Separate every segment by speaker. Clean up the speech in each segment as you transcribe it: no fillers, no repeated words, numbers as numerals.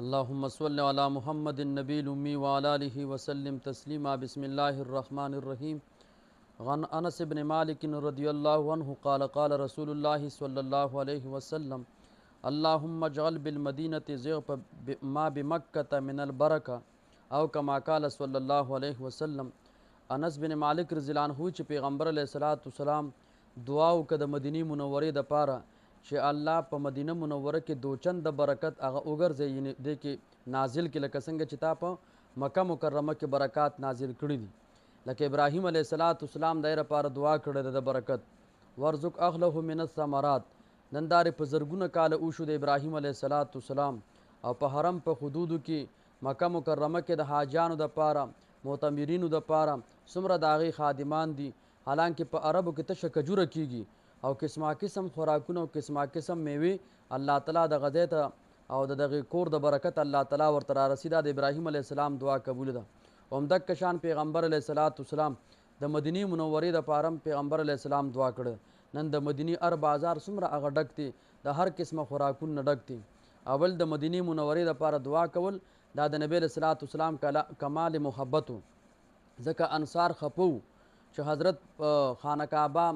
Speaker 1: اللهم صل على محمد النبي الأمي وعلى آله وسلم تسليما. بسم الله الرحمن الرحيم. عن أنس بن مالك رضي الله عنه قال قال رسول الله صلى الله عليه وسلم اللهم اجعل بالمدينة ضعف ما بمكة من البركة او كما قال صلى الله عليه وسلم. انس بن مالک رضی الله عنه چې پیغمبر علیه الصلاة والسلام دعا وکړه د مدینې منورې دپاره چې الله په مدینه منوره کې دوچند برکت هغه وګرځوي، یعنې دې کې نازل کړي، لکه څنګه چې تا په مکه مکرمه کې برکات نازل کړي دي. لکه ابراهیم علیه الصلاة والسلام د دې لپاره دعا کړې ده د برکت. ورزق اهله من الثمرات. نن دارې په زرګونه کاله وشو د ابراهیم علیه الصلاة والسلام او په حرم په حدودو کې مکه مکرمه کې د حاجیانو دپاره معتمرینو دپاره څومره د هغې خادمان دي. حالانکه په عربو کې تشه کجوره کیږي او قسمه قسم خوراکونه او قسمه قسم میوې الله تعالی د غځای ته او د دغې کور د برکت الله تعالی ورته رارسي. دا د ابراهیم علیه السلام دعا قبوله ده. همدقه شان پیغمبر علیه الصلاة والسلام د مدینې منورې دپاره هم پیغمبر علیه السلام دعا کړې. نن د مدینې هر بازار څومره هغه ډک دی، د هر قسمه خوراکونو نه ډک دی. اول د مدینې منورې دپاره دعا کول دا د نبی علیه الصلاة والسلام کمال محبت و، ځکه انصار خپه وو چې حضرت خانه کعبه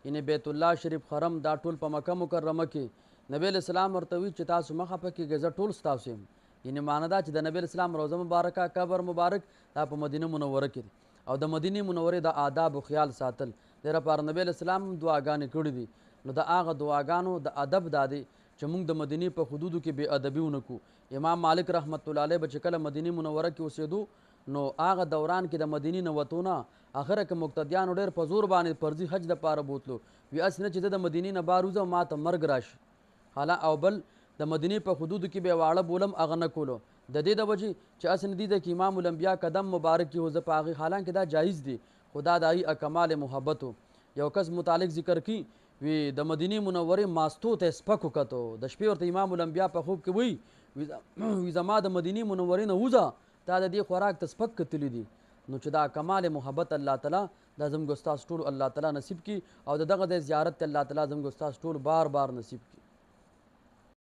Speaker 1: یعنې بیت الله شریف حرم دا ټول په مکه مکرمه کې نبی علیه السلام ورته وی چې تاسو مه خفه کېږئ، زه ټول ستاسو یم. یعنې معنی دا چې د نبی علیه السلام روضه مبارکه قبر مبارک دا په مدینه منوره کې دی او د مدینې منورې د آدابو خیال ساتل دې لپاره نبی علیه السلام دعاګانې کړې دي. نو د هغه دعاګانو د ادب دا دی چې موږ د مدینې په حدودو کې بې ادبي ونه کړو. امام مالک رحمت الله علیه به چې کله مدینې منوره کې اوسېدو نو هغه دوران کې د مدینې نه وتو نه اخره که مقتدیانو ډېر په زور باندې فرضي حج دپاره بوتلو، وي هسې نه چې زه د مدینې نه بار وځم ما ته مرګ راشي. حالا او بل د مدینې په حدودو کې به یې واړه بولم هغه نه کولو، د دې د وجې چې هسې نه دي ځای کې امام الانبیا قدم مبارک کېښود، زه په هغې، حالانکه دا جایز دی خو دا د هغې کمال محبت و. یو کس متعلق ذکر کړي وي د مدینې منورې ماستو ته یې سپک وکتو، د شپې ورته امام الانبیا په خوب کې وایي وي زما د مدینې منورې نه وځه، تا د دې خوراک ته سپک کتلي دي. نو چې دا کمال محبت الله تعالی دا زموږ ستاسو ټولو الله تعالی نصیب کړي او د دغه ځای زیارت ته الله تعالی زموږ ستاسو ټولو بار بار نصیب کړي.